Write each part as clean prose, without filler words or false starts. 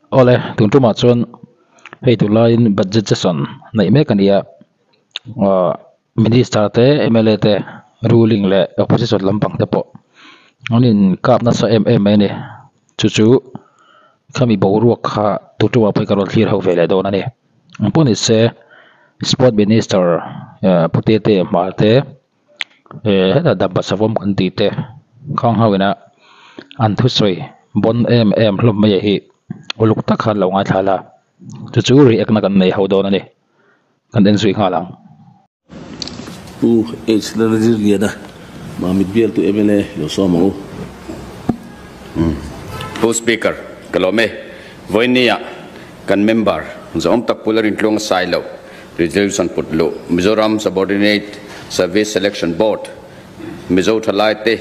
Awle, tun tumah chuan hei tunlaiin budget session neih mek a ni a, aaa minister te mla te ruling leh opposition lampang te pawh an inkap nasa em em mai a ni. Chu chu khami boruak kha tun tumah pawhin ka rawn thlir ho ve leh dawn a ni. Engpawh ni se sport minister Pu Tete Hmar te hetah dampa savawm kan tih te khang ho ina an thusawi bawn em em hlawm mai hi uluk tak khan lo ngaithla la chu chu react na kan nei ho dawn a ni kan en zui nghal ang. Pu H Lalzirliana, Mamit bialtu mla lo sawm ang u. Pu Speaker, ka lawm e. Vawinia kan member zawm tak Pu Lalrintluanga Sailo Resolution put luh Mizoram Subordinate Service Selection Board Mizo thalaite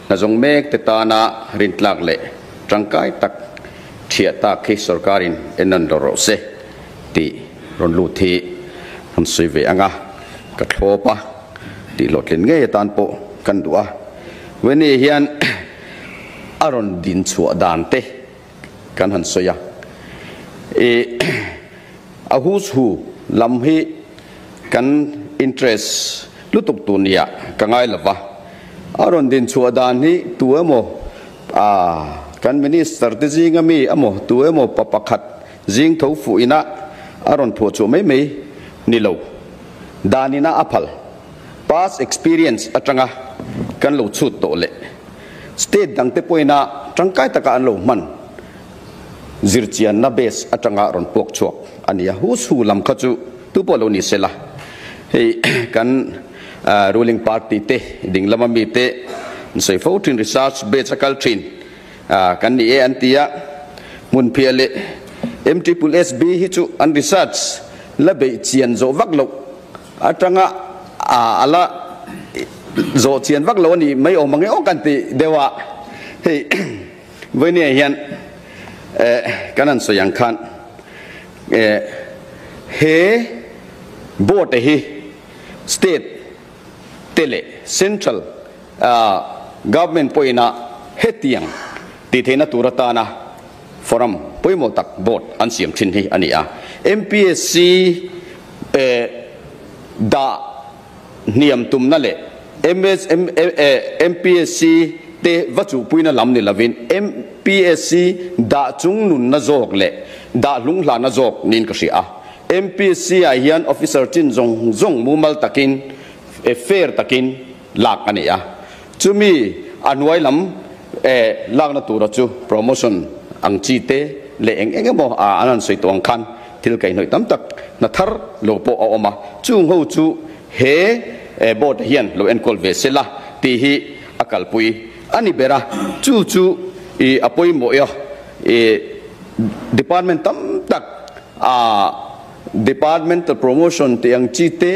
hna zawng mek te tana rintlak leh tangkai tak thiah tak hi sorkarin en nawn lo rawh se tih rawn lut hi han sawi ve ang a, ka thlawp a tih hlawhtlin ngei atan pawh kan duh a. Veni hian a rawn din chhuah dan te kan han sawi a, i a who's who lam hi kan interest lutuk tur nia ka ngai lo va, a rawn din chhuah dan hi tu emaw a kan minister te zinga mi emaw tu emaw pa pakhat zing tho fuh ina a rawn phuah chhuah mai mai ni lo, dan ina a phal past experience atanga kan lo chhut tawh leh. State dangte pawhina tangkai taka an lo hman zirchianna base atanga rawn puak chhuak a ni a. Who's who lam kha chu tu pawh lo ni se la, hei kan ruling party te ding lama mite an sawi fo thin, research base a kal thin kan ni e an ti a, hmunphiah leh MSSB hi chu an research la beih chian zawh vak loh atanga a la zawh chian vak lo a nih mai awm ang e aw kan ti deuh a, hei vawinia hian kan han sawi ang khan he board hi state te leh central government pawhina hetiang tih theihna tur atana forum pawimawh tak board an siam thin hi a ni a. MPSC dah hniam tumna leh MPSC te va chuhpuina lam ni lovin MPSC dah chung nunna zawk leh dah hlunghlana zawk niin ka hria a. MPSC ah hian officer chin zawng zawng mumal takin fair takin lak a ni a. Chumi a hnuai lam lakna tura chu promotion ang chi te leh eng eng emaw an han sawi tawh ang khan thil kaihhnawih tam tak hna thar lo pawh a awm a, chung ho chu he board hian lo enkawl ve se la tih hi a kalpui a ni ber a, chu chu i a pawimawh e i department tam tak a departmental promotion tih ang chi te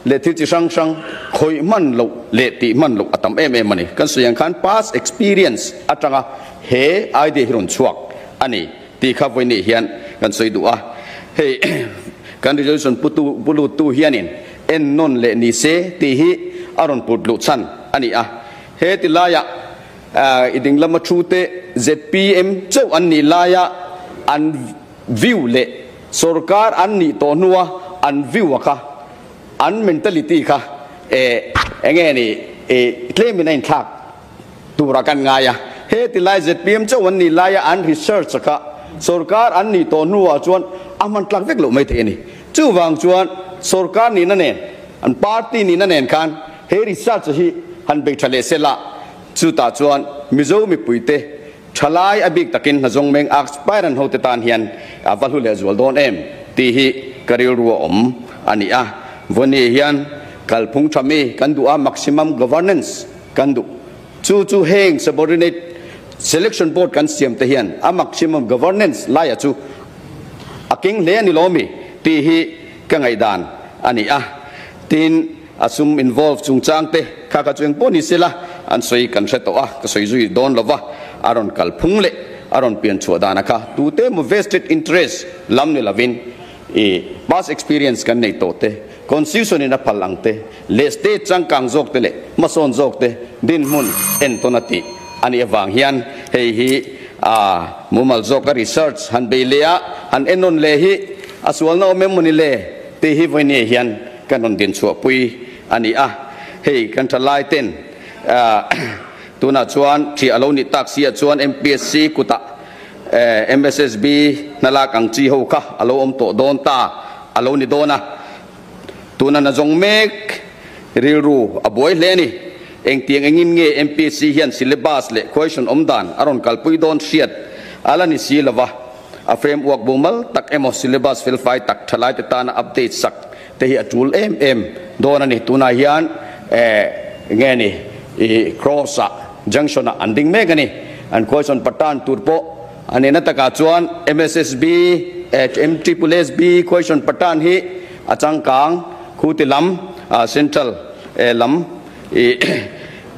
leh thil chi hrang hrang khawih hman loh leh tih hman loh a tam em em a ni. Kan sawi ang khan past experience atanga he idea hi rawn chhuak a ni tih kha vawiin hian kan sawi duh a. Hei kan resolution putu pu luttu hianin en nawn leh ni se tih hi a rawn put luh chhan a ni a. He ti laiah i ding lama thu te zpm chauh an nih laia an view leh sorkar an nih tawh hnua an view a kha an mentality kha eh enge ni eh tlemin a inthlak tura kan ngai a. He ti lai zpm chauh an nih laia an research a kha sorkar an nih tawh hnuah chuan a hman tlak vek loh mai thei a ni. Chuvang chuan sorkar nihna nen an party nihna nen khan he research hi han bei tha leh se la chutah chuan Mizo mipuite Thalai a bik takin hna zawng meng aspirant hote tan hian a va hlu leh zual dawn em tih hi ka rilru a awm a ni a. Vawni hian kalphung tha mi kan duh a, maximum governance kan duh. Chu chu heng subordinate selection board kan siam te hian a maximum governance laia chu a keng hle a ni lo mi tih hi ka ngaihdan a ni a. Tin, a sum involve chungchang te kha kha chu engpawh ni sela an sawi kan hre tawh a, ka sawi zui dawn lova, a rawn kal phung leh a rawn pian chhuah dana kha tute emaw vested interest lam ni lovin i past experience kan nei tawh te, constitution in a phal ang te leh state changkang zawk te leh hmasawn zawk te dinhmun entawn a tih a nih avang hian hei hi A mumal zawka research han bei leh a, han enawn leh hi a sualna awm em mawni le tih hi vawinia hian kan rawn dinchhuahpui a ni a. Hei kan tha lai ten tunah chuan ṭhiah a lo nih tak si ah chuan MPSC kutah MSSB hnalak ang chi ho kha a lo awm tawh dawn ta a lo ni dawn a. Tuna na zawng mek rilru a buai hle a ni. Engtiang engin nge MPSC hian syllabus leh question awm dan a rawn kalpui dawn hriat a la ni si lova, a framework mumal tak emaw syllabus felfai tak thalaite tana update sak te hi a tul em em dawn a ni. Tunah hian nge ni i cross ah junction ah an ding mek a ni. An question pattern tur pawh a nihna takah chuan MSSB, MSSB question pattern hi a changkang khuti lam central lam i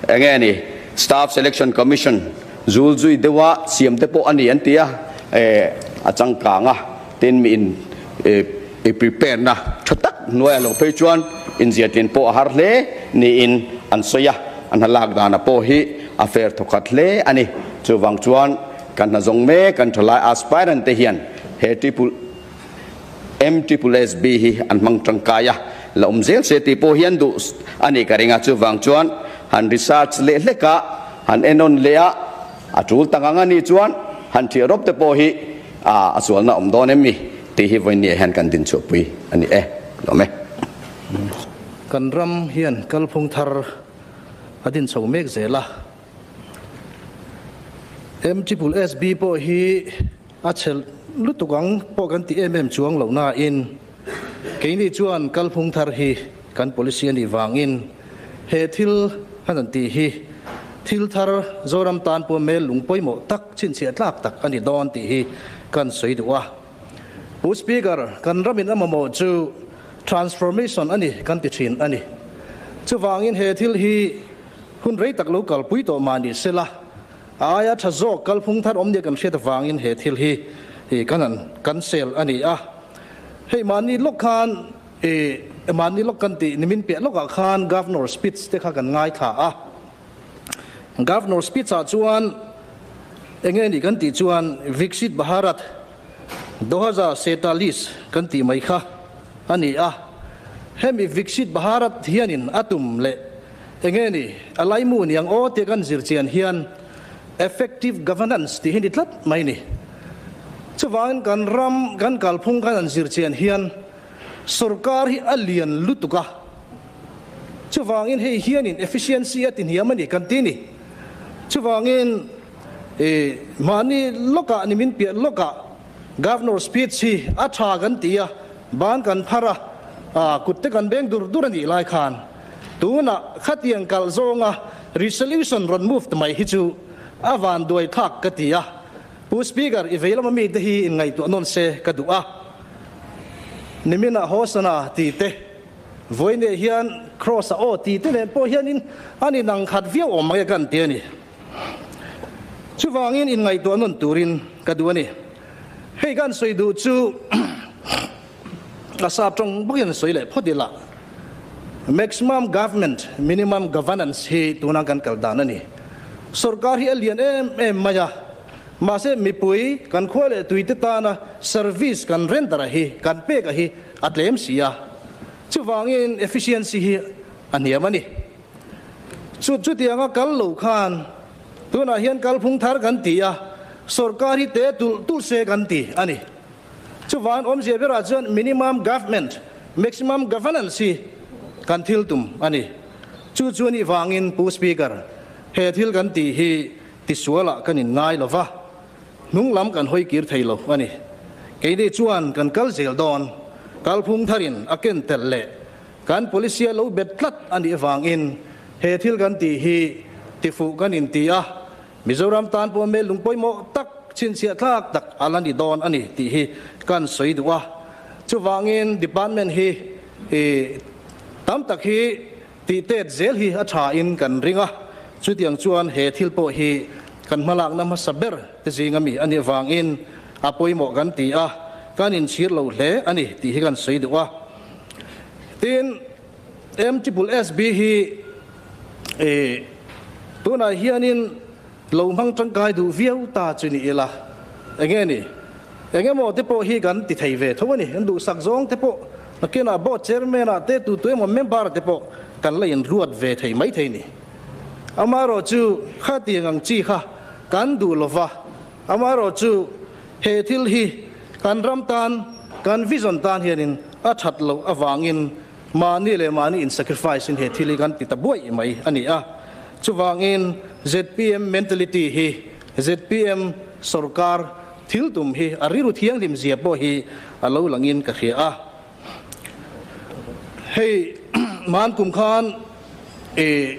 enge ni Staff Selection Commission zul zui deuha siam te pawh a ni an ti a, a changkang a, tin mi in i prepare na tha tak hnuai a lo phei chuan inziatlin pawh a har hle niin an sawi a, a hna lak dana pawh hi a fair thawkhat hle a ni. Chuvang chuan kan hna zawng mek kan thalai aspirant te hian he triple M triple SB hi an hmang tangkai a, la awm zel se tih pawh hian duh a nih ka ring a, chuvang chuan han research leh hlek a, han enawn leh a, a tul tak ang a nih chuan han thiah rawp te pawh hi a sualna awm dawn em mi tih hi vawinia hian kan dinchhuahpui a ni e. Lawm e. Kan ram hian kalphung thar a din chho mek zel a, M triple SB pawh hi a chhe lutuk ang pawh kan ti em em chuang lo nain keini chuan kalphung thar hi kan policy a nih vangin he thil han an tih hi thil thar Zoram tan pawh mel lung pawimawh tak chhinchhiah tlak tak a ni dawn tih hi kan sawi duh a. Pu Speaker, kan ramin a mamawh chu transformation a ni kan ti thin a ni. Chuvangin he thil hi hun rei tak lo kalpui tawh mah ni sela, A aia tha zawk kalphung thar awm nia kan hriat avangin he thil hi i kan han cancel a ni a. Hei mahni lawk khan i mahni lawk kan tih nimin piah lawkah khan Governor speech te kha kan ngaithla a. Governor speech ah chuan enge ni kan tih chuan Viksit Bharat Dohaza Setalis kan tih mai kha a ni a. Hemi Viksit Bharat hianin a tum leh Enge ni, a laimu ni ang aw tia kan zir chian hian effective governance tih hi ni tlat mai ni. Chuvangin kan ram kan kalphung kan han zir chian hian sorkar hi a lian lutuk a, chuvangin hei hianin efficiency a ti hniam a ni kan ti ni. Chuvangin i mahni lawkah ni min piah lawkah Governor speech hi a tha kan ti a, ban kan phar a, kut te kan beng dur dur a nih lai khan Tunah khatiang kalh zawnga resolution rawn move ta mai hi chu a van duai thlak ka ti a, Pu Speaker i vei lama mite hi in ngaihtuah nawn se ka duh a. Niminah Hosana ti te, vawiineh hian Cross-a aw ti te nen pawh hianin an inang khat viau awm mai a kan ti a ni. Chuvangin in ngaihtuah nawn turin ka duh a ni. Hei kan sawi duh chu A sap tawng bawkin sawi leh phawt ila, Maximum Government, Minimum Governance hi tuna kan kal dan a ni. Sorkar hi a lian em em mai a, mahse mipui kan khua leh tuite tana service kan render a hi, kan pek a hi a tlem si a, chuvangin efficiency hi a hniam a ni. Chu chutianga kal lo khan tunah hian kalphung thar kan ti a, sorkar hi te tulh tulh se kan ti a ni. Chuvan awmzia berah chuan minimum government, maximum governance hi kan thil tum a ni. Chu chu anih vangin Pu Speaker, he thil kan tih hi tisualah kan inngai lo va, hnung lam kan hawi kir thei lo a ni. Keini chuan kan kal zel dawn, kalphung tharin a ken tel leh kan policy a lo bet tlat a nih vangin he thil kan tih hi tifuh kan inti a, Mizoram tan pawh mel lung pawimawh tak, chhinchhiah thlak tak a la ni dawn a ni tih hi kan sawi duh a. Chuvangin department hi tam tak hi tih tet zel hi a tha in kan ring a, chutiang chuan he thil pawh hi kan hmalakna hmasa ber te zinga mi a nih vangin a pawimawh kan ti a, kan inchhir lo hle a ni tih hi kan sawi duh a. Tin, M triple SB hi tunah hianin Lo hmang tangkai duh viau ta chu ni ila, enge ni? Eng emaw te pawh hi kan ti thei ve tho a ni. Kan duhsak zawng te pawh nakinah board chairman ah te tu tu emaw member te pawh kan la inruat ve thei mai thei ni. Amaherawhchu khatiang ang chi kha kan duh lova, amaherawhchu he thil hi kan ram tan, kan vision tan hianin a that loh avangin mahni leh mahni in sacrifice in he thil hi kan ti ta buaih mai a ni a. Chuvangin zpm mentality hi zpm sorkar thil tum hi a rilru thianghlim zia pawh hi a lo langin ka hria a. Hei man kum khan i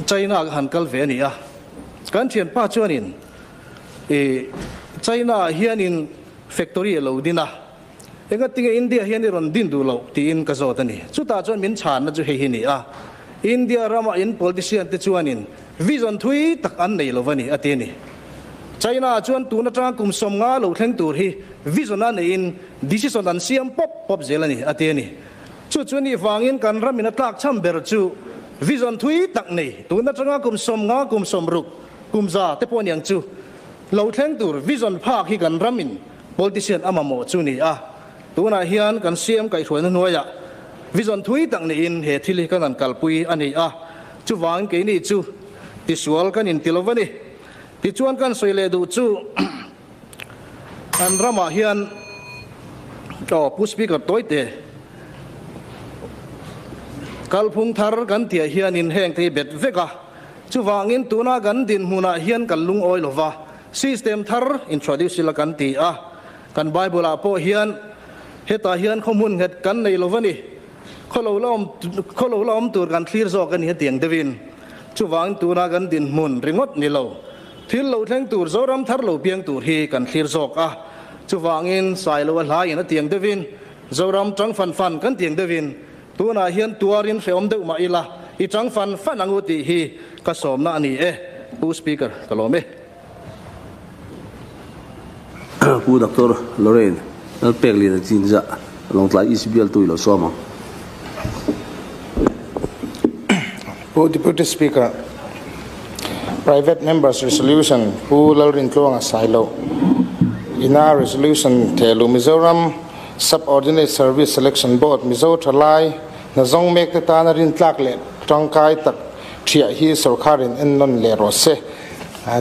China ka han kal ve a ni a, kan thianpa chuanin i China ah hianin factory a lo din a, engatinge India hian i rawn din duh loh tiin ka zawt a ni. Chutah chuan min chhanna chu hei hi ni a, India rama in politician te chuanin vision thui tak an nei lo va ni a ti a ni. China ah chuan tun atanga kum 50 lo thleng tur hi vision a neiin decision an siam pawp pawp zel a ni a ti a ni. Chu chu nih vangin kan ramin a tlak cham ber chu vision thui tak nei tun atanga kum 50, kum 60, kum 100 te pawh aniang chu lo thleng tur vision phak hi kan ramin politician a mamawh chu ni a. Tunah hian kan CM kaihhruaina hnuaiah vision thui tak neiin he thil hi kan han kalpui a ni a, chuvangin keini chu tisual kan inti lo va ni. Tichuan kan sawi leh duh chu kan ramah hian aw Pu Speaker tawite kalphung thar kan tihah hianin heng te hi bet vek a, chuvangin tuna kan dinhmunah hian kan lungawi lo va, system thar introduce ila kan ti a, kan Bible ah pawh hian hetah hian khawhmun nghet kan nei lo va ni, khawlo la awm khawlo la awm tur kan thlir zawk a ni hetiang deuhin. Chuvangin tuna kan dinhmun ringawt ni lo, thil lo thleng tur Zoram thar lo piang tur hi kan thlir zawk a. Chuvangin Sailo a hlaiin a tiang deuhin, Zoram tang fan fan kan tiang deuhin, tunah hian tuarin hrehawm deuh mah ila, i tang fan fan ang u tih hi ka sawmna a ni e, Pu Speaker, ka lawm e. Pu Doctor Lorraine Lalpekliana Chinzah Lawngtlai East bialtu i lo sawm ang. Pu Deputy Speaker, Private Members Resolution Pu Lalrintluanga Sailo ina Resolution thehluh Mizoram Sub-Ordinate Service Selection Board Mizo thalai hnazawng mek te tana rintlak leh tangkai tak thiah hi sorkharin ennawn leh rawh se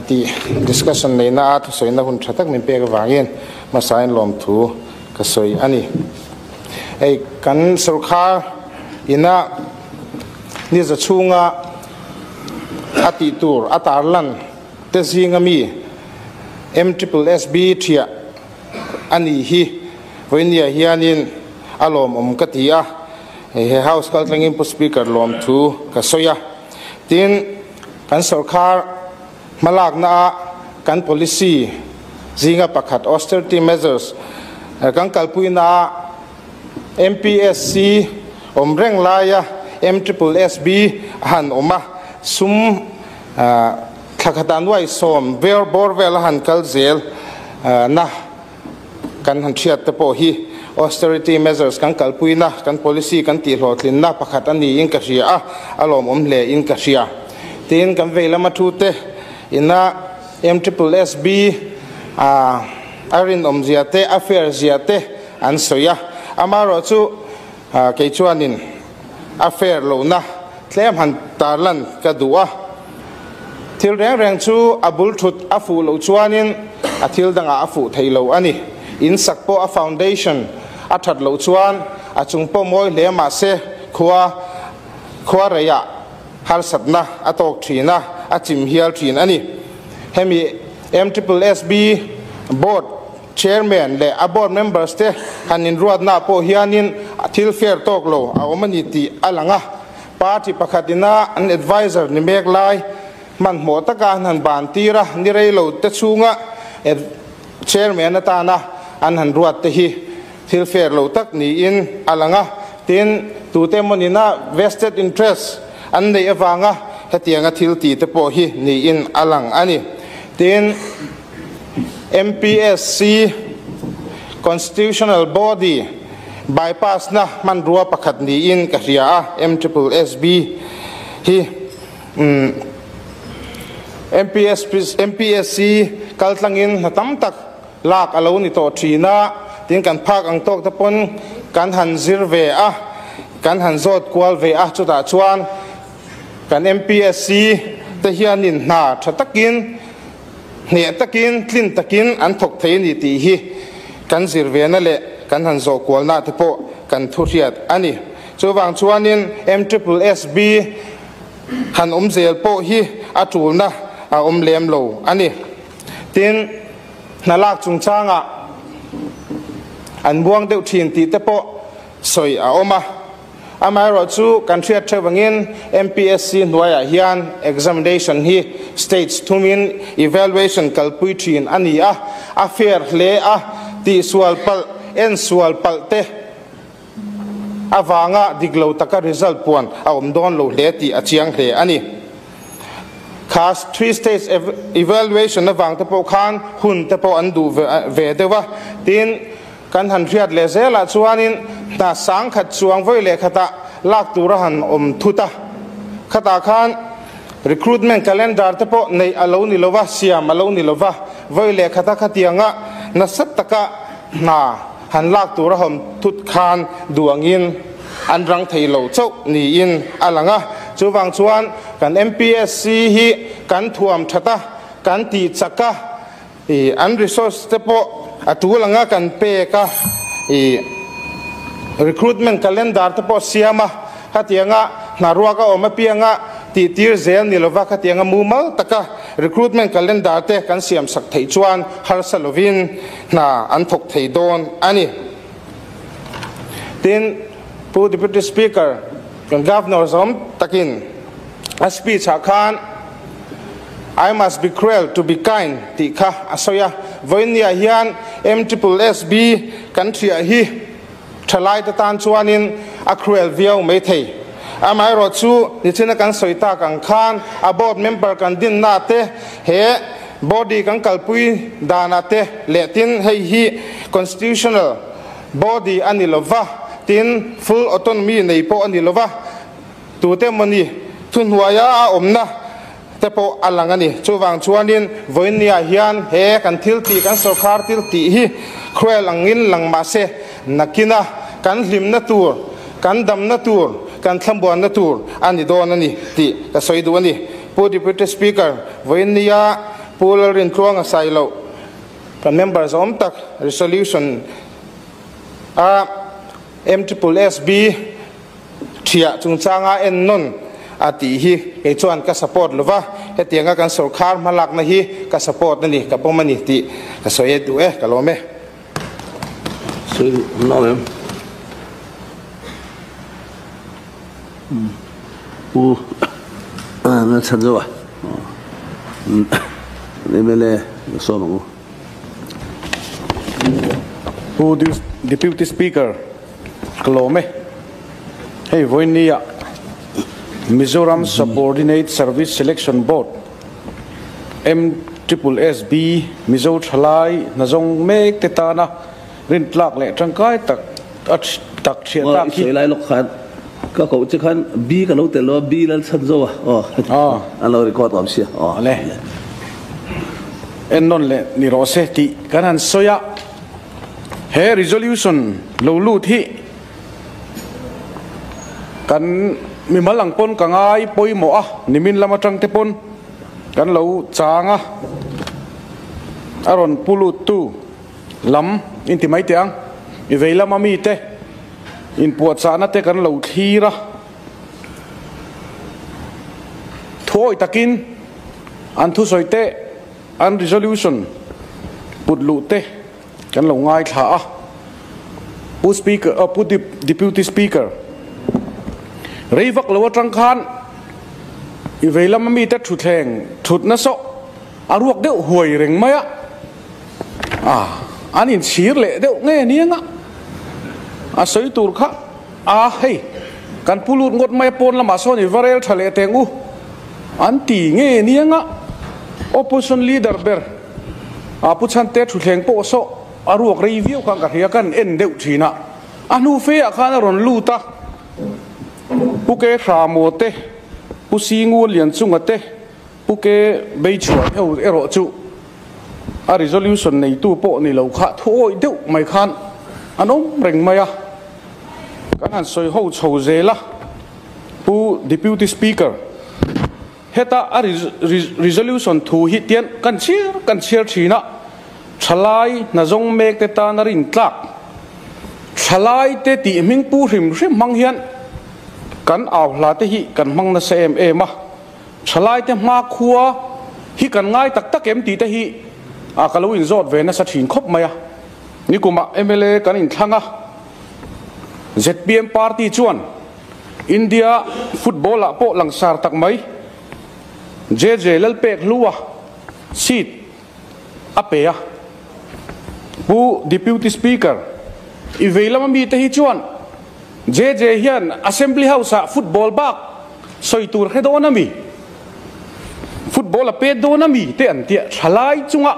tih discussion neihna a thusawina hun tha tak min pek avangin hmasain lawmthu ka sawi a ni. Hei kan sorkar ina ni za chhunga a tih tur a tarlan te zinga mi MSSB thiah a nih hi vawinia hianin a lawmawm ka ti a, he house kal tlangin Pu Speaker lawmthu ka sawi a. Tin, kan sorkar hmalakna a kan policy zinga pakhat austerity measures kan kalpuina a MPSC awm reng laia MSSB a han awm a, sum thlakhata nuai sawm vel bawr vel a han kal zel na kan han hriat te pawh hi austerity measures kan kalpuina kan policy kan tihhlawhtlinna pakhat a niin ka hria a, a lawmawm hle in ka hria. Tin, kan vei lama thu te ina MSSB a rinawm zia te, a fair zia te an sawi a, amaherawh chu kei chuanin a fair lohna tlem han tarlan ka duh a. Thil reng reng chu a bul thut a fuh loh chuanin a thil dangah a fuh thei lo a ni. In sak pawh a foundation a that loh chuan a chung pawh mawi hle mahse khua khua reiah harsatna a tawk thin a, a chim hial thin a ni. Hemi MSSB Board Chairman leh a Board members te han inruatnaah pawh hianin thil fair tawk lo a awm a ni tih a lang a. Party pakhat ina an adviser ni mek lai hmanhmawh taka an han ban tir a, ni rei lo te chhunga Chairman atana an han ruat te hi thil fair lo tak niin a lang a. Tin, tute emaw nina vested interest an neih avanga hetianga thil ti te pawh hi niin a lang a ni. Tin, MPSC Constitutional Body bypass na hmanrua pakhat niin ka hria a, MSSB hi. MPSC kaltlangin hna tam tak lak a lo ni tawh thin a, tin kan phak ang tawk te pawn kan han zir ve a, kan han zawt kual ve a, chutah chuan kan MPSC te hianin hna tha takin, hneh takin, tlin takin an thawk thei a ni tih hi kan zir ve na leh kan han zawh kualna te pawh kan thu hriat a ni. Chuvang chuanin MSSB han awm zel pawh hi a tulna a awm lem lo a ni. Tin, hna lak chungchangah an buang deuh thin tih te pawh sawi a awm a. Amaherawhchu kan hriat theuh angin MPSC hnuaiah hian examination hi stage thumin evaluation kalpui thin a ni a, a fair hle a, tihsual palh, ensual palh te avanga dik lo taka result puan a awm dawn lo hle tih a chiang hle a ni. Kha three stage evaluation avang te pawh khan hun te pawh an duh ve deuh a, tin kan han hriat leh zelah chuanin hna sang khat chuang vawi leh khatah lak tur a han awm thut a, khatah khan recruitment calendar te pawh neih a lo ni lova, siam a lo ni lova, vawi leh khata khatianga nasa taka hna han lak tur a hawm thut khan duangin an rang thei lo chauh niin a lang a. Chuvang chuan kan MPSC hi kan thuam that a, kan tih chak a, an resource te pawh a tul anga kan pek a, recruitment calendar te pawh siam a, khatianga hna ruak a awm apianga tih tir zel ni lova khatianga mumal taka recruitment calendar te kan siam sak theih chuan harsa lovin hna an thawk thei dawn a ni. Tin, Pu Deputy Speaker, kan Governor zawm takin a speech ah khan I must be cruel to be kind tih kha a sawi a. Vawiinniah hian MSSSB kan hriah hi thalai te tan chuanin a cruel viau mai thei. Amaherawh chu nichina kan sawi tak ang khan a board member kan dinna te he body kan kalpui danah te leh tin hei hi constitutional body a ni lova, tin full autonomy nei pawh a ni lova, tute mawni thuhnuaia a awmna te pawh a lang a ni. Chuvang chuanin vawiinniah hian he kan thil tih, kan sorkar thil tih hi cruel angin lang mahse nakina kan hlimna tur, kan damna tur, kan thlamuanna tur a ni dawn a ni tih ka sawi duh a ni. Pu Deputy Speaker, vawiinnia Pu Lalrintluanga Sailo kan members awm tak resolution a MSSSB thiah chungchanga ennawn a tih hi kei chuan ka support lova, hetianga kan sorkar hmalakna hi ka support a ni, ka pawm a ni tih ka sawi duh e, ka lawm e. Sawi duh an awm em? Pu Lalchhanzoa, mla sawm ang u. Pu Deputy Speaker, ka lawm e. Hei vawiinnia Mizoram Subordinate Service Selection Board, MSSSB, Mizo thalai hnazawng mek te tana rintlak leh tangkai tak tak thiah tak hi. Sawi lai lawk khan ka koh che khan B ka lo tel lo a, B Lalchhanzoa aw an lo record awm sia aw. Le ennawn leh ni rawh se tih kan han sawi a, he resolution lo lut hi kan mimal ang pawn ka ngai pawimawh a, nimin lam atang te pawn kan lo chang a, a rawn pu lut tu lam inti mai teh ang, i vei lama mite inpuahchahna te kan lo thlir a, thuawi takin an thusawi te, an resolution put luh te kan lo ngaithla a. Pu Speaker, Pu Deputy Speaker, rei vak lo atang khan i vei lama mite thutthleng thutna sawh a ruak deuh huai reng mai a, a an inchhir leh deuh nge ni anga a sawi tur kha a hei kan pu lut ngawt mai a pawn lamah sawn i va rel tha leh teng u an ti nge ni anga opposition leader ber a pu Chhante thutthleng pawh saw a ruak rei viau khan ka hria kan en deuh thin a, a hnu fe ah khan a rawn lut a, Pu Ke Hramaw te, Pu Singu Lianchunga te. Pu Ke Beichhuah ho erawh chu a resolution neitu pawh ni lo kha thu awih deuh mai khan an awm reng mai a. Kan han sawi ho chho zel a, Pu Deputy Speaker, heta a resolution thu hi tian kan chhiar kan chhiar thin a, thalai hnazawng mek te tan a rintlak, thalai te tih hming pu hrim hrim hmang hian kan au hla te hi kan hmang nasa em em a. Thalaite hmakhua hi kan ngai tak tak em tih te hi ka lo inzawt ve nasa thin khawp mai a. Nikumah mla kan inthlang a, zpm party chuan India football ah pawh langsar tak mai JJ Lalpekhlua seat a pe a. Pu Deputy Speaker, i vei lama mite hi chuan JJ hian Assembly House ah football bak sawi tur hre dawn a mi? Football a pet dawn a mi? te an tia thalai chunga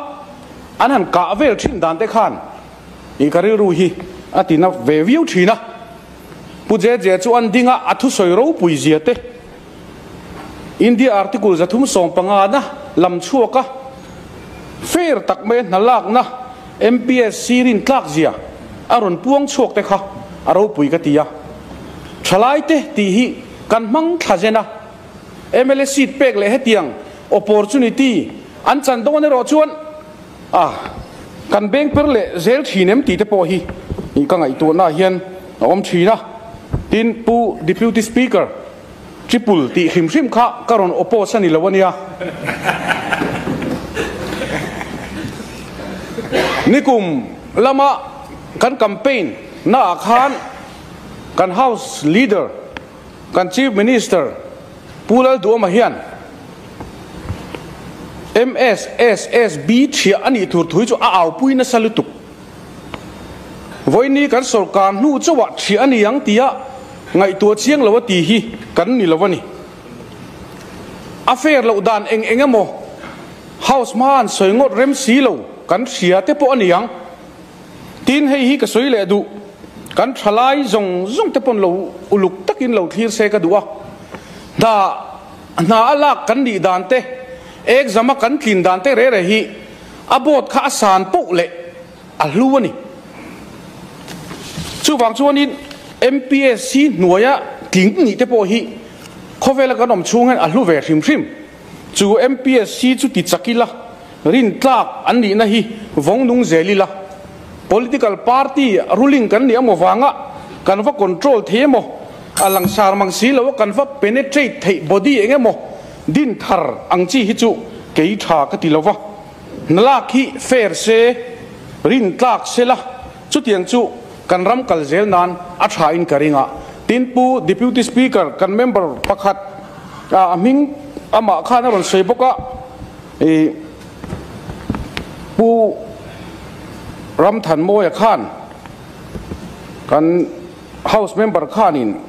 an han kah vel thin dan te khan i ka rilru hi a ti na ve viau thin a. Pu JJ chu an ding a, a thusawi ropui zia te India Article 315 na lam chhuak a, fair tak mai a hna lakna MPSC rin tlak zia a rawn puang chhuak te kha a ropui ka ti a. Thalai te tih hi kan hmang thla zen a, mla seat pek leh hetiang opportunity an chan dawn erawh chuan a kan beng per leh zel thin em tih te pawh hi ka ngaihtuahna hian a awm thin a. Tin, Pu Deputy Speaker, Triple tih hrim hrim kha ka rawn oppose a ni lo a nia. Nikum lama kan campaign naah khan kan House Leader, kan Chief Minister Pu Lalduhoma hian MSSSB thiah a nih tur thu hi chu a aupui nasa lutuk. Vawiini kan sawrkar hnu chauhah thiah a ni ang tia ngaihtuah chiang lo a ti hi kan ni lo a ni. A fair loh dan eng eng emaw House hma an sawi ngawt rem si lo kan hria te pawh a ni ang. Tin hei hi ka sawi leh duh, kan thalai zawng zawng te pawn lo uluk takin lo thlir se ka duh a. Hna hna a lak kan nih dan te, exam a kan tlin dan te re re hi a board kha a san poh leh a hlu a ni. Chuvang chuanin MPSC hnuaia tling nih te pawh hi khawvela kan awm chhung hian a hlu ve hrim hrim. Chu MPSC chu ti chak ila, rintlak an nihna hi vawng nung zel ila, political party ruling kan nih amaw vanga kan va control thei emaw, a langsar mang si lo a kan va penetrate theih body eng emaw din thar ang chi hi chu kei tha ka ti lo va. Hnalak hi fair se, rintlak se la, chutiang chu kan ram kal zel nan a tha in ka ring a. Tin Pu Deputy Speaker kan member pakhat a hming amah khan a rawn sawi bawk a, i Pu Ramthanmawia khan kan House member khanin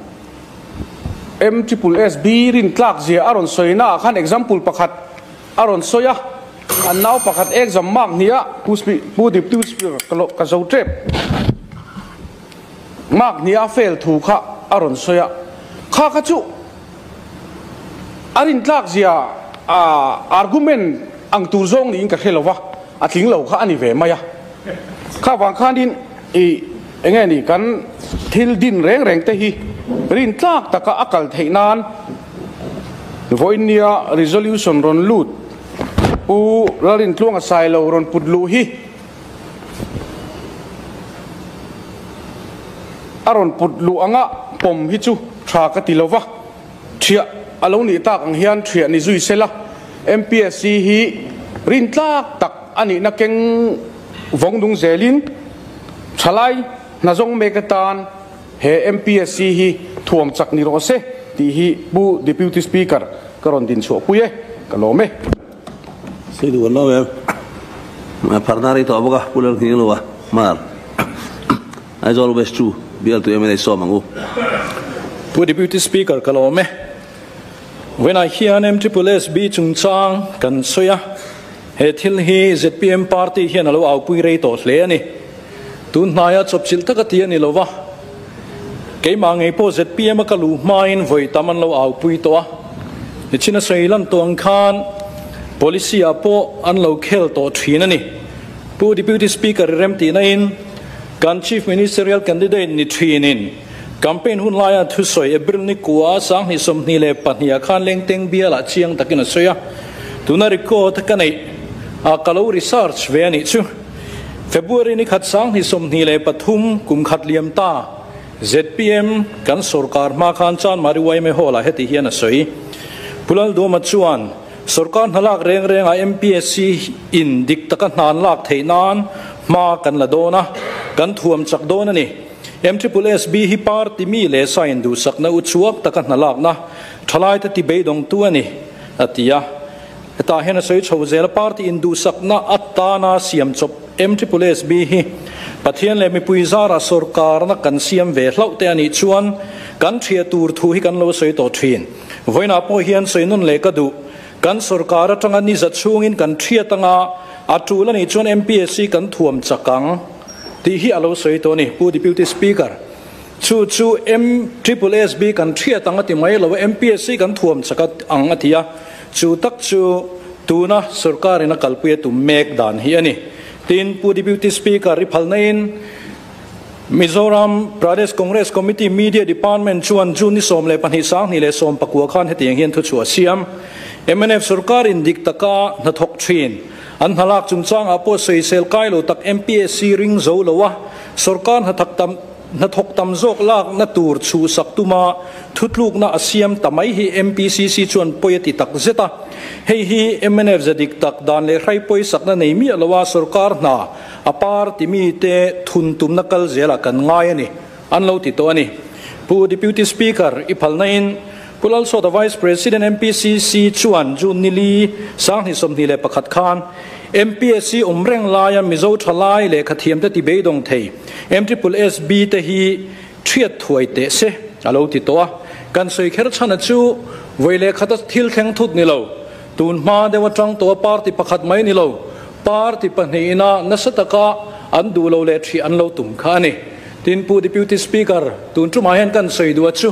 M triple S B rintlak zia a rawn sawi naah khan example pakhat a rawn sawi a, an nau pakhat exam mark hnih a Pu Pu Deputy Speaker ka lo ka zo tep mark hnih a fail thu kha a rawn sawi a, kha kha chu a rintlak zia a argument ang tur zawng niin ka hre lo va, a tling lo kha a ni ve mai a, kha vang khanin i enge ni kan thil din reng reng te hi rintlak taka a kal theih nan vawinia resolution rawn lut Pu Lalrintluanga Sailo rawn put luh hi a rawn put luh anga pawm hi chu tha ka ti lova, thiah a lo nih tak ang hian thiah ni zui sela MPSC hi rintlak tak a nihna keng vawng nung zelin thalai hnazawng mek atan he MPSC hi thuam chak ni rawh se tih hi Pu Deputy Speaker ka rawn din chhuah pui e, ka lawm e. Sei duh kan lawm em? Pharna rei tawh bawk a, Pu Lalnghinglua, Mar, Aizawl West chu bialtu mla sawm ang u. Pu Deputy Speaker ka lawm e. Vawiinah hian MSSB chungchang kan sawi a, he thil hi zpm party hian a lo aupui rei tawh hle a ni. Tun hnaia chawpchilh taka ti a ni lo va, keimah ngei pawh zpm a ka luh hmain vawi tam an lo aupui tawh a. Nichina sawi lan tawh ang khan Policy ah pawh an lo khel tawh thin a ni. Pu Deputy Speaker i remtihna in kan Chief Ministerial Candidate ni thin in campaign hun laia thusawi April ni kua 2022 ah khan Lengteng bial ah chiang takin a sawi a. Tuna record ka neih a ka lo research ve a nih chu. February ni khat 2023 kum khat liam ta zpm kan sorkar hma khan Chanmari yma Hall ah heti hian a sawi. Pu Lalduhoma chuan Sorkar hna lak reng rengah MPSC in dik taka hna an lak theih nan hma kan la dawn a, kan thuam chak dawn a ni. MSSSB hi party mi leh sa induhsakna uchuak taka hna lakna thalaite ti beidawngtu a ni, a ti a. Hetah hian a sawi chho zel a, party induhsakna atana siam chawp MSSSB hi Pathian leh mipui zarah sorkarna kan siam ve hlauh te a nih chuan kan thiah tur thu hi kan lo sawi tawh thin. Vawiinah pawh hian sawi nawn leh ka duh. Kan sorkar atanga ni za chhungin kan thiat anga a tul a nih chuan MPSC kan thuam chak ang tih hi a lo sawi tawh a ni, Pu Deputy Speaker. Chu chu MSSSB kan thiat ang a ti mai lo a, MPSC kan thuam chak ang a ti a. Chu tak chu tuna sorkarin a kalpui a tum mek dan hi a ni. Tin, Pu Deputy Speaker, i phalna in Mizoram Pradesh Congress Committee Media Department chuan June ni 12 2019 khan hetiang hian thuchhuah a siam. Mnf sorkarin dik taka hnathawk thin an hnalak chungchangah pawh sawisel kai lo tak MPSC ring zo lo a, sorkar hnathak tam hnathawk tam zawk lakna tur chhuhsak tuma thutlukna a siam ta mai hi MPCC chuan pawi a ti tak zet a. Hei hi mnf ze dik tak dan leh hrai pawisakna nei miah lo a sorkar hna A party mite thun tumna kal zelah kan ngai a ni, an lo ti tawh a ni. Pu Deputy Speaker, i phalna in Pu Lalsawta Vice President MPCC chuan June ni li 2021 khan MPSC awm reng laia Mizo thalai lehkha thiamte ti beidawng thei MSSSB te hi thiat thuai teh se a lo ti tawh a. Kan sawi kher chhana chu vawi lehkhata thil thleng thut ni lo. Tun hma deuh atang tawh a party pakhat mai ni lo, party pahnihin a nasa taka an duh lo leh ṭhih an lo tum kha a ni. Tin, Pu Deputy Speaker, tun ṭumah hian kan sawi duh a chu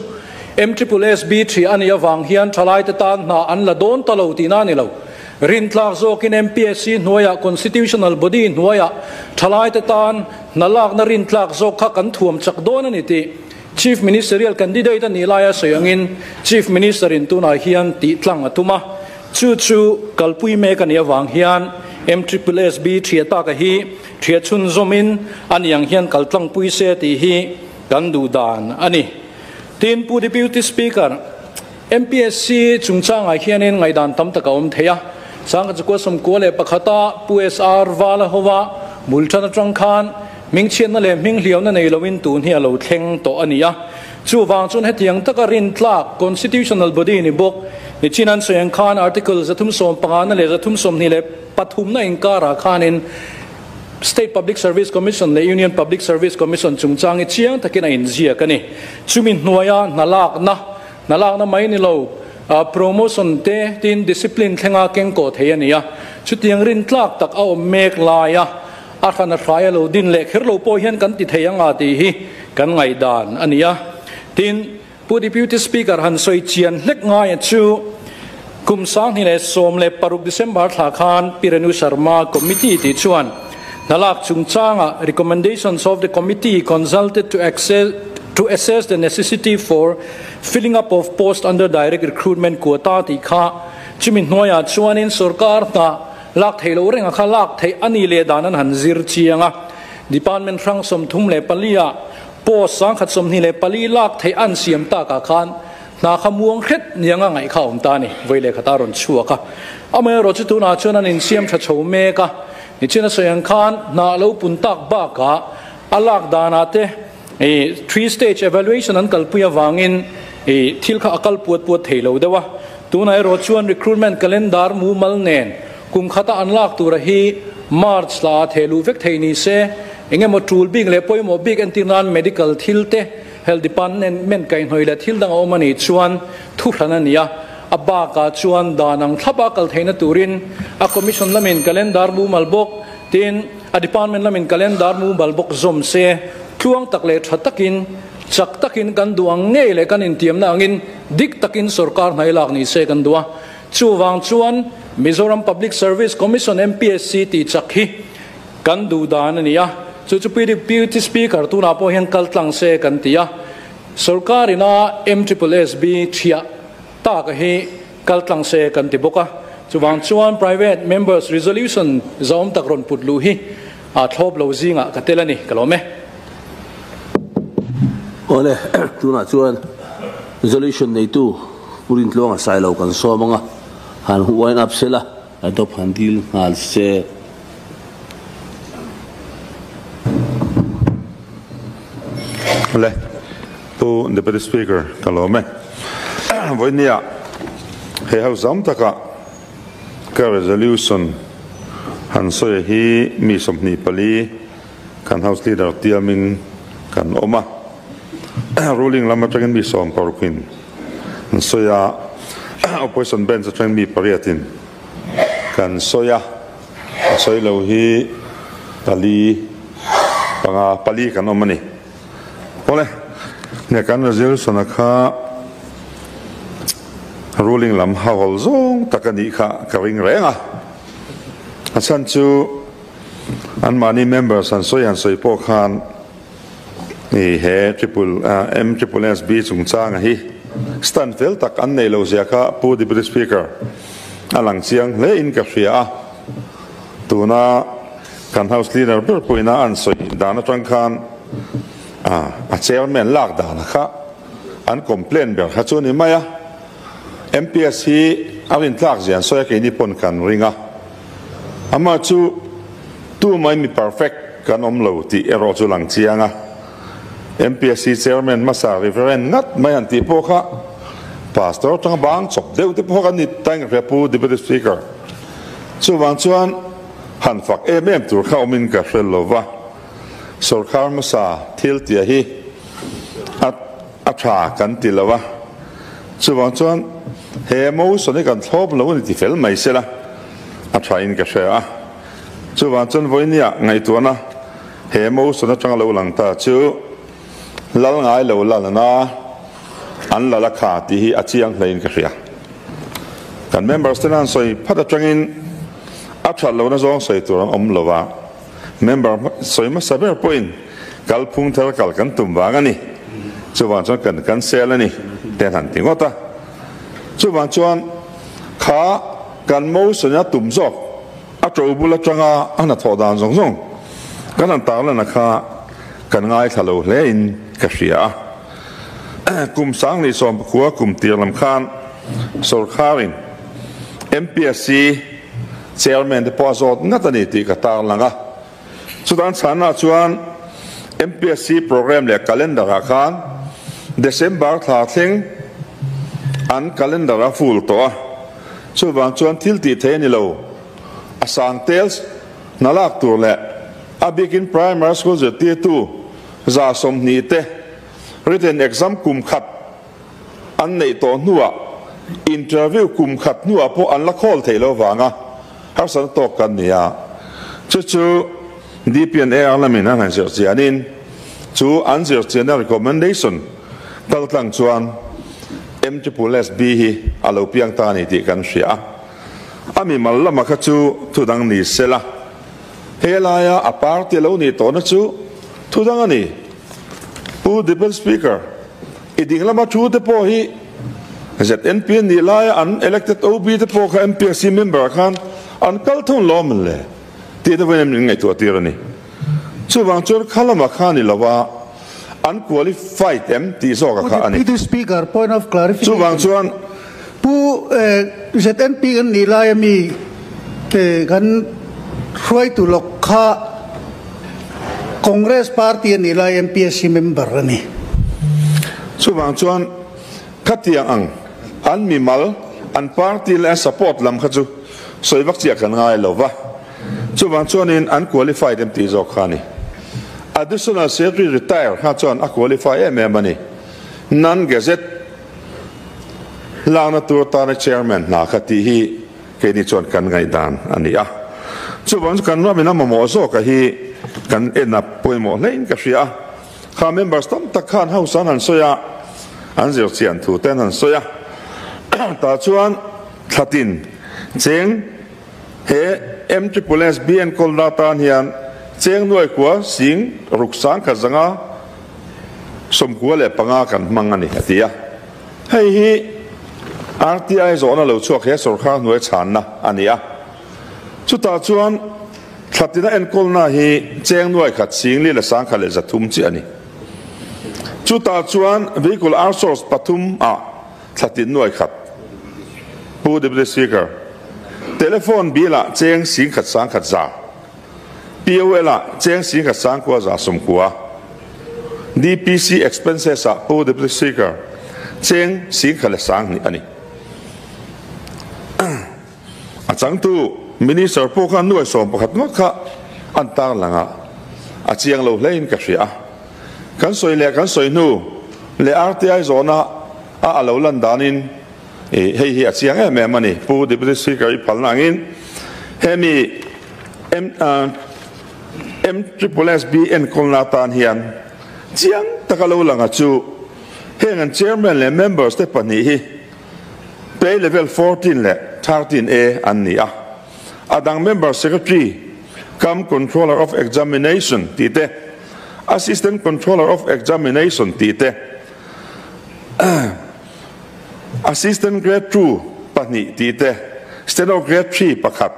MSSSB ṭhih a nih avang hian ṭhalaite tan hna an la dawn ta lo tihna a ni lo. Rintlak zawkin MPSC hnuaiah, Constitutional Body hnuaiah ṭhalaite tan hna lakna rintlak zawk kha kan thuam chak dawn a ni tih Chief Ministerial candidate a nih laia sawi angin Chief Minister in tunah hian tih tlang a tum a, chu chu kalpui mek a nih avang hian MSSSB thiah taka hi thiah chhunzawmin a ni ang hian kal tlangpui se tih hi kan duh dan a ni. Tin, Pu Deputy Speaker, MPSC chungchangah hianin ngaihdan tam tak a awm thei a, Sangkachukua 91 a Pu SR Vala hova bul tan atang khan Hmingchhiatna leh hminghliauna nei loin tun hi a lo thleng tawh a ni a. Chuvang chuan hetiang taka rintlak constitutional body ni bawk ni chin an sawi ang khan Article 315 na leh 323 na inkarah khanin State Public Service Commission leh Union Public Service Commission chungchang hi chiang takin a inziak a ni. Chumi hnuaia hna lakna, hna lakna mai ni lo, promotion te tin discipline thlenga kengkawh thei a ni a. Chutiang rintlak tak a awm mek laia A hran a hrai a lo din leh kher lo pawh hian kan ti thei anga tih hi kan ngaihdan a ni a. Tin, Pu Deputy Speaker han sawi chian hlek ngaia chu kum 2016 December thla khan Pi Renu Sharma Committee tih chuan hnalak chungchanga recommendations of the committee consulted to access to assess the necessity for filling up of post under direct recruitment quota tih kha chumi hnuaiah chuanin sorkar hna Lak theih loh reng a kha lak theih a ni leh dan an han zir chiang a. Department hrang 34 ah post 124 lak theih an siam takah khan hna kha muang hret nianga ngaih kha a awm ta a ni. Vawi leh khata rawn chhuak a. Amaherawh chu tunah chuan an insiam tha chho mek a. Nichin a sawi ang khan hna a lo pun tak bakah a lak danah te three stage evaluation an kalpui avangin thil kha a kal puat puat thei lo deuh a. Tunah erawh chuan recruitment calendar mumal nen kum khata an lak tura hi March thla ah theh luh vek thei ni se, eng emaw tul bik leh pawimawh bik entir nan medical thil te, health department kaihhnawih leh thil dang a awm a nih chuan thu hran a ni a. A bakah chuan dan ang thlapa kal theihna turin a commission lamin calendar mumal bawk, tin a department lamin calendar mumal bawk zawm se, tluang tak leh tha takin, chak takin kan duh ang ngei leh kan intiamna angin dik takin sorkar hnaih lak ni se kan duh a. Chuvang chuan Mizoram Public Service Commission, MPSC, tih chak hi kan duh dan a ni a. Chu chu Pu Deputy Speaker tunah pawh hian kal tlang se kan ti a. Sorkar ina MSSSB thiah tak hi kal tlang se kan ti bawk a. Chuvang chuan Private Members Resolution zahawm tak rawn put luh hi a thlawp lo zingah ka tel a ni. Ka lawm e. Awle, tunah chuan resolution neitu Pu Rintluanga Sailo kan sawm ang a, han wind up sela, adopt han dil nghal se. Awle, Pu Deputy Speaker ka lawm e. Vawinia he house zam taka ka resolution han sawi hi mi 24 kan house leader tiamin kan awm a. Ruling lam atangin mi 16in an sawi a, opposition bench atangin mi pariatin kan sawi a. A sawi lo hi pali panga pali kan awm a ni. Awle, ne kan resolution a kha ruling lam hawl zawng tak a nih kha ka ring reng a. A chhan chu an mahni members an sawi han sawi pawh khan i he triple M triple S B chungchanga hi stand fel tak an nei lo zia kha Pu Deputy Speaker a lang chiang hle in ka hria a. Tuna kan House Leader ber pawhin a an sawi dan atang khan a Chairman lak dana kha an complain ber kha chu a ni mai a. MPS hi a rintlak zia an sawi a, keini pawn kan ring a. Amah chu tu mai mi perfect kan awm lo tih erawh chu lang chiang a. MPSC Chairman hmasa Reverend ngat mai han tih pawh kha Pastor atanga bang chawp deuh te pawh kan ni ta in ka hria Pu Deputy Speaker. Chuvang chuan han fak em em tur kha awmin ka hre lo va, sorkar hmasa thil tia hi a a tha kan ti lo a, chuvang chuan he motion hi kan thlawp lo a ni ti fel mai sela a tha in ka hre a. Chuvang chuan vawinia ngaihtuahna he motion atanga lo lang ta chu lal ngai lo lalna an lal a kha tih hi a chiang hlein ka hria. Kan members te nan sawi phat atangin a that lohna zawng sawi tur an awm lo a, member sawi hmasa ber pawhin kalphung thar kal kan tum vang a ni, chuvang chuan kan cancel a ni te an han ti ngawt a. Chuvang chuan kha kan motion a tum zawk a to bul atanga a hnathawh dan zawng zawng kan han tarlan a kha kan ngaithla lo hle in ka hria a. Kum 2019 kum tir lam khan sorkarin MPSC chairman te pawh a zawt ngat a ni tih ka tarlang a. Chutan chhanna chuan MPSC program leh calendar ah khan December thla thleng an calendar a full tawh a, chuvang chuan thil tih theih a ni lo. A sang tel hna lak tur leh a bikin primary school zirtirtu 120 te written exam kum khat an neih tawh hnuah interview kum khat hnuah pawh an la khawl theih lo vanga harsatna tawk kan ni a. Chu chu DPNAR lamin an han zir chianin chu an zir chianna recommendation kal tlang chuan MSSB hi a lo piang ta a ni tih kan hria a. A mimal lama kha chu thudang ni sela he laia a party lo nih tawhna chu thudang a ni. Pu Deputy Speaker, i ding lama thu te pawh hi ZNP an nih laia an elected OB te pawh kha MPSC member ah khan an kal thung lawm an le tih te pawhin min ngaihtuah tir a ni. Chuvang chuan kha lamah kha ni lova an qualified em tih zawk a kha a ni. Deputy Speaker, point of clarification. Chuvang chuan. Pu ZNP an nih laia mi kan hruaitu lawk kha Congress party a nih lai MPSC member a ni. Chuvang chuan khatiang ang an mimal, an party leh an support lam kha chu sawi vak chiah kan ngai lo va. Chuvang chuanin an qualified em tih zawk kha a ni. Additional Secretary retire kha chuan a qualify em em a ni. Non-gazette lakna tur atana chairman hna kha tih hi keini chuan kan ngaihdan a ni a. Chuvang chu kan ramin a mamawh zawka hi kan en a pawimawh hlein ka hria a. Kha members tam tak khan house an han sawi a, an zir chian thu te an han sawi a. Tah chuan. Thlatin cheng he MSSSB enkawlna atan hian cheng nuai kua sing ruk sang khat zanga 95 kan hmang a ni, a ti a. Hei hi RTI zawhna lo chhuak he sawrkar hnuai chhanna a ni a. Chutah chuan thlatina enkawlna hi cheng nuai khat sing li leh 1300 chi a ni. Chutah chuan vehicle outsource pathum ah thlatin nuai khat Pu Deputy Speaker, telephone bill ah cheng 10,100 za, POL ah cheng 10,990, DPC expenses ah Pu Deputy Speaker, cheng 10,020 a ni. A changtu Minister pawh khan nuai 11 ngawt kha an tarlang a, a chiang lo hlein ka hria a. Kan sawi leh kan sawi hnu leh RTI zawhna a a lo lan danin hei hi a chiang em em a ni. Pu Deputy Speaker i phalna angin hemi M M Triple SB enkawlna atan hian chiang taka lo lang a chu heng an Chairman leh Members te pahnih hi Pay Level 14 leh 13 A an ni a. A dang Member Secretary cum Controller of Examination tih te, Assistant Controller of Examination tih te, Assistant Grade 2 pahnih tih te, Steno Grade 3 pakhat,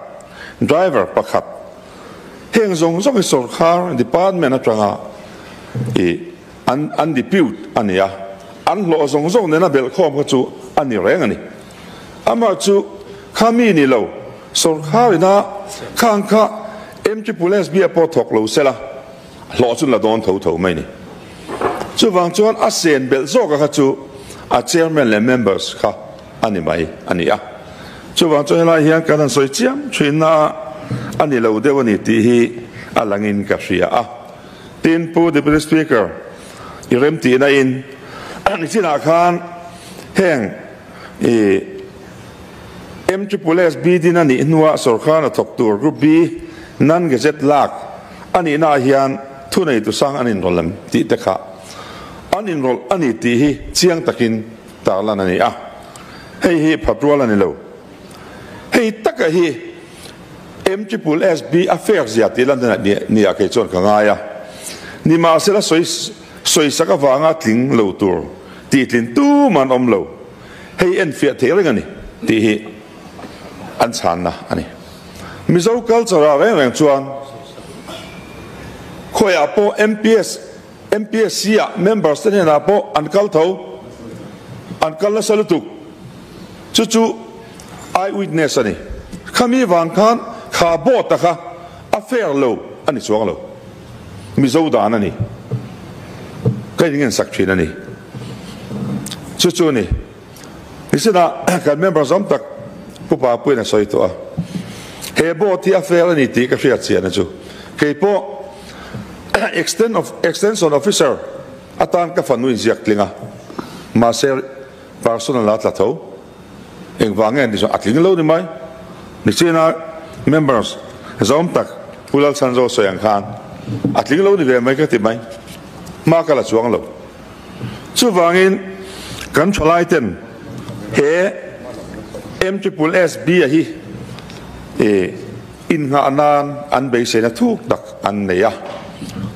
Driver pakhat. Heng zawng zawng hi sawrkar department atanga i an an depute a ni a, an hlawh zawng zawng nena belhkhawm kha chu a ni reng a ni. Amah chu kha mi ni lo, sawrkar ina khang kha MSSB ah pawh thawk lo sela, hlawh chu la dawn tho tho mai ni. Chuvang chuan a sen belh zawk a kha chu a chairman leh members kha a ni mai a ni a. Chuvang chuan helai hian kan han sawi chiam thin na a ni lo deuh a ni tih hi a langin ka hria a. Tin, Pu Deputy Speaker, i remtihna in ni chinah khan heng i MSSB din a nih hnuah sawrkar hna thawk tur Group B non-gazette lak a nihnaah hian thuneitu sang an inrawlh em tih te kha an inrawlh a ni tih hi chiang takin tarlan a ni a. Hei hi phat rual a ni lo. Hei taka hi MSSB a fek zia tih lan ni ah kei chuan ka ngai a. Nimahsela sawi sawisak avanga tling lo tur tih tlin tum an awm lo. Hei enfiah theih reng a ni tih hi an chhanna a ni. Mizo culture ah reng reng chuan khawiah pawh MPS MPSC ah members te hnenah pawh an kal tho, an kal nasa lutuk. Chu chu eye witness a ni. Khami vang khan kha board a kha a fair lo a ni chuang lo. Mizo dan a ni. Ka in ngen sak thin a ni. Chu chu a ni. Nisinah kan member zawm tak Pu Papuiin a sawi tawh a. He board hi a fair a ni tih ka hriat chiahna chu kei pawh extend of extension officer atan ka fanu inziak tling a. Mahse personal a tla tho. Engvang nge ni chuan a tling lo ni mai. Nichina members zawm tak Pu Lalchhanzo sawi ang khan a tling lo ni ve mai ka ti mai. Hma ka la chuang lo. Chuvangin kan thalai ten he MSSB a hi innghah nan an beiseina thuk tak an nei a.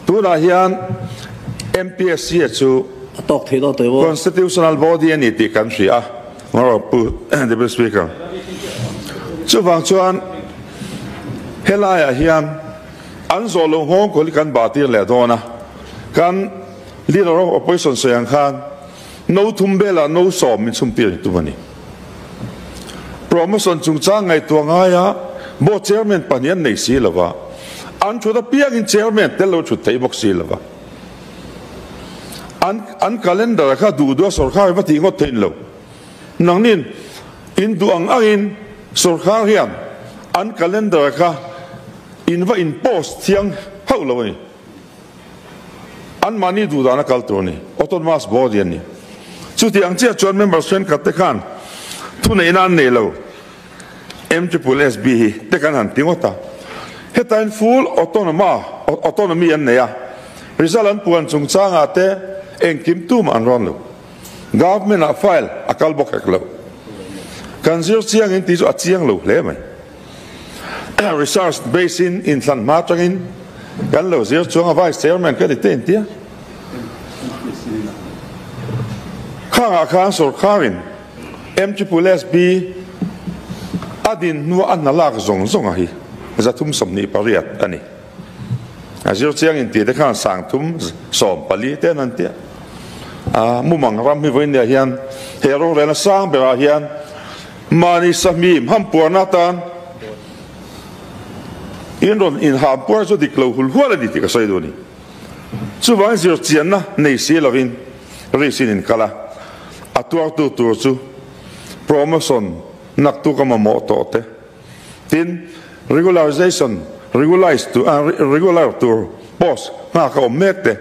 Tunah hian MPSC a chu Constitutional body a ni tih kan hria a, Pu Deputy Speaker. Chuvang chuan helaiah hian an zawh loh nghawng kawl hi kan bah tir leh dawn a, kan Leader of Opposition sawi ang khan no thum velah no sawm min chhum tir tum a ni. Promotion chungchang ngaihtuah ngaia board chairman pahnih an nei si lova, an thut apiangin chairman tel lo thut theih bawk si lova. An an calendar kha duh duh a sawrkar hi va tih ngawt theih lo. Nangnin in duh ang angin sawrkar hian an calendar kha in va in post thiang hauh lo a ni. An mahni duh dan a kal tur a ni. Autonomous body an ni. Chuti ang chiah chuan members thenkhat te khan thuneihna an nei lo. MSSB hi te kan han ti ngawt a. Hetain full autonoma, autonomy an nei a. Result an puan chungchangah te engkim tumah an rawn lo. Government ah file a kal bawk hek lo. Kan zir chiang in tih chu a chiang lo hle mai. Research base in inthlan hma atangin kan lo zir chuang a Vice Chairman ka ni te intia. Khangah khan sorkarin MSSB a din hnua a hna lak zawng zawng a hi 328 a ni. A zir chiang in tih te khan 340 te an han tia. A mumang ram hi vawiin hian he rorelna sang berah hian mahni sahmim hampuarna atan in rawn inhampuar chu dik lo hul hual a ni tih ka sawi duh a ni. Chuvangin zir chianna nei si lovin risk in inkal a, a tuartu tur chu promotion naktuk a mamawh tawh te, tin regularization regulise tur regular tur post nghak a awm mek te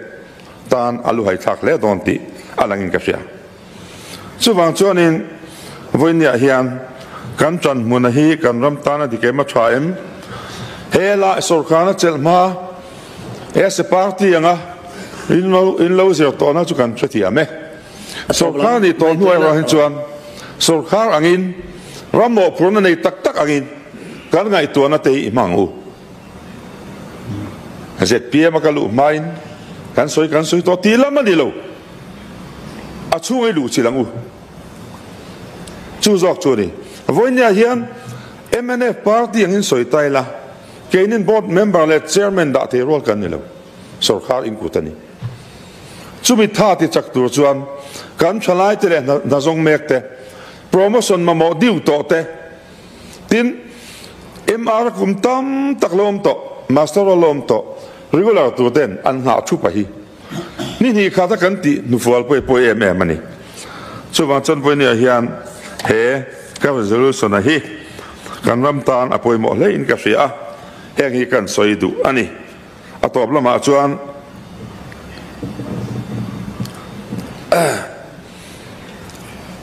tan a luhai thlak hle dawn tih a langin ka hria. Chuvang chuanin vawinia hian kan tan hmuna hi kan ram tana dik em a tha em? He la sorkarna chelh hma as a party anga in lo in lo zir tawhna chu kan hrethiam e. Sorkar nih tawh hnuai erawh hi chuan sorkar angin ram mawhphurhna nei tak tak angin kan ngaihtuahna te hi i hmang u. ZPM a ka luh hmain kan sawi kan sawi tawh tih lam a ni lo. A chhung ei luh chilh ang u. Chu zawk chu a ni. Vawinia hian mnf party angin sawi ta ila, keinin board member leh chairman dah thei rual kan ni lo. Sorkar inkut a ni. Chumi tha ti chak tur chuan kan thalaite leh hnazawng mek te, promotion mamawh diu tawh te, tin MR kum tam tak lo awm tawh, master lo awm tawh, regular tur ten an nghah thup a hi. Ni hnih khata kan tih hnufual pawh i pawi em em a ni. Chuvang chuan vawinia hian he ka resolution a hi kan ram tan a pawimawh hle in ka hria a, heng hi kan sawi duh a ni. A tawp lamah chuan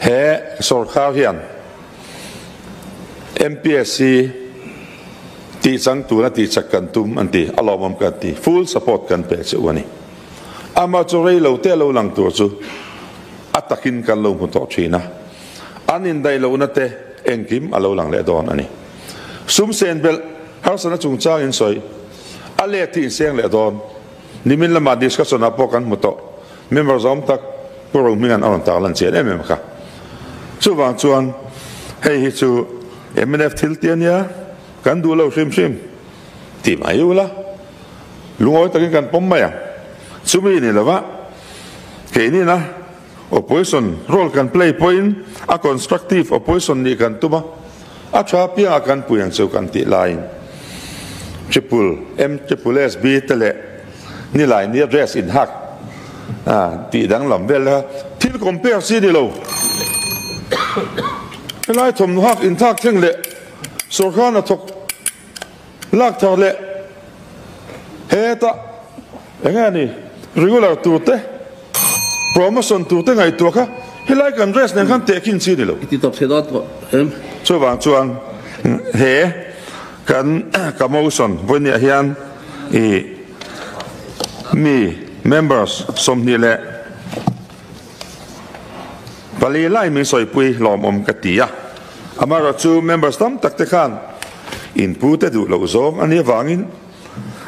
he sorkar hian MPSC tih chang tuna tih chak kan tum an ti, a lawmawm kan ti, full support kan pe che u a ni. Amah chu rei lo te lo lang tur chu a takin kan lo hmu tawh thin a, an indaih lohna te engkim a lo lang leh dawn a ni. Sum sen belh harsatna chungchang in sawi a let hi inseng leh dawn. Nimin lamah discussion ah pawh kan hmu tawh. Member zawm tak Pu Rohminga'n a rawn tarlan chian em em kha. Chuvang chuan hei hi chu mnf thil ti a nia, kan duh lo hrim hrim tih mai ula, lungawi takin kan pawm mai ang. Chumi ni lova keinina opposition role kan play pawhin a constructive opposition nih kan tum a, a tha piangah kan pui ang chu kan tih laiin triple M triple S B te leh nilai nia dress inhak tih danglam vel kha thil compare chi ni lo. Helai thawmhnaw hak inthlak thleng leh sorkar hnathawk lak thar leh hetah eng nge ni regular tur te promotion tur te ngaihtuah kha helai kan dress nen khan tehkhin chi ni lo. I ti tawp thei dawn tawh em? Chuvang chuan he kan ka motion vawinia hian i mi members 24 lai min sawipui lawmawm ka ti a, amaherawhchu members tam tak te khan in pu te duh loh zawng a nih avangin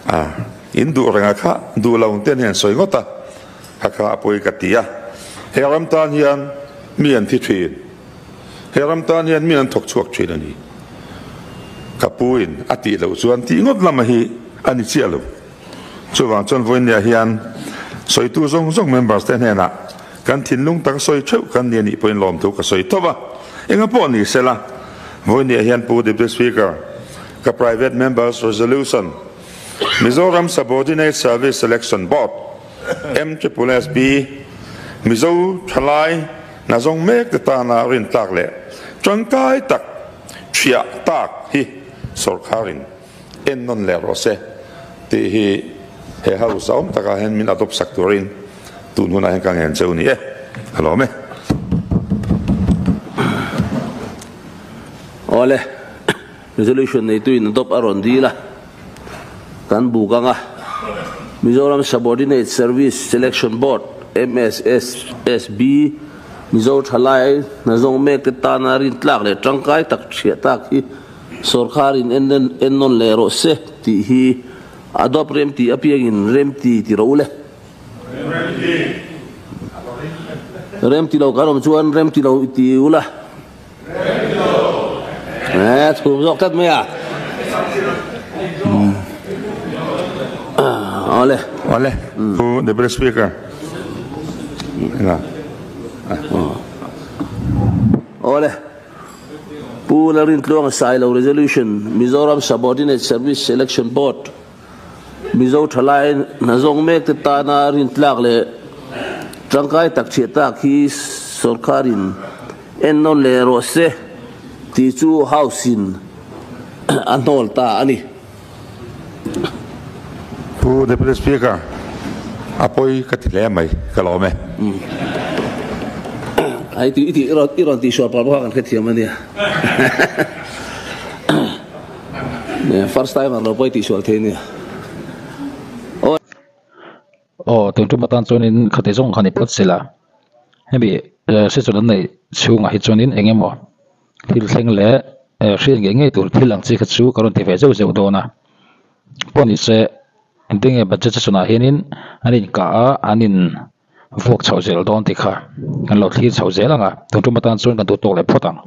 a in duh renga kha duh lo te an hian sawi ngawt a, kha kha a pawi ka ti a, he ram tan hian mi an thi thin, he ram tan hian mi an thawk chhuak thin a ni. Ka pu in a tih loh chuan tih ngawt lama hi a ni chiah lo. Chuvang chuan vawinia hian sawitu zawng zawng members te hnenah kan thinlung tak sawi theuh kan ni a nih pawhin lawmthu ka sawi tawp a. Enga pawh ni sela, vawinia hian Pu Deputy Speaker, ka Private Members Resolution, Mizoram Subordinate Service Selection Board, MSSSB, Mizo thalai hna zawng mek te tana rintlak leh tangkai tak thiah tak hi sorkarin en nawn leh rawh se tih hi he house a awm takah hian min adopt sak turin tun hunah hian ka ngen cheu ni e. A lawm e. Awle, resolution neituin adopt a rawn dil a, kan buk anga Mizoram Subordinate Service Selection Board, MSSSB, Mizo thalai hnazawng mek te tana rintlak leh tangkai tak thiah tak hi sawrkharin ennawn leh rawh se tih hi adopt remti apiangin remti ti rawh u le. Remti lo kan awm chuan remti lo ti ula. Eh, thum zawk tlat mai a. Awle. Awle. Pu Deputy Speaker. Ila. Awle. Pu Lalrintluanga Sailo Resolution Mizoram Subordinate Service Selection Board Mizo thalai hnazawng mek te tana rintlak leh tangkai tak chhiah tak hi sorkarin ennawn leh rawh se tih chu House in a hnawl ta a ni. Pu Deputy Speaker, a pawi ka ti hle mai, ka lawm e. Ai ti i rawn tihsual palh bawk a kan hrethiam a nia. First timer lo pawh i tihsual thei nia. Aw. Aw tun tum atan chuanin khati zawng kha ni phawt sela hemi session an neih chhungah hi chuanin eng emaw thil thleng leh hriat ngei ngei tur thil ang chi kha chu ka rawn ti ve zeuh zeuh dawn a pawh ni se engtin nge budget session ah hianin an inkah a an in vuak chhoh zel dawn tih kha kan lo thlir chho zel ang a tun tum atan chuan kan duh tawk leh phawt ang.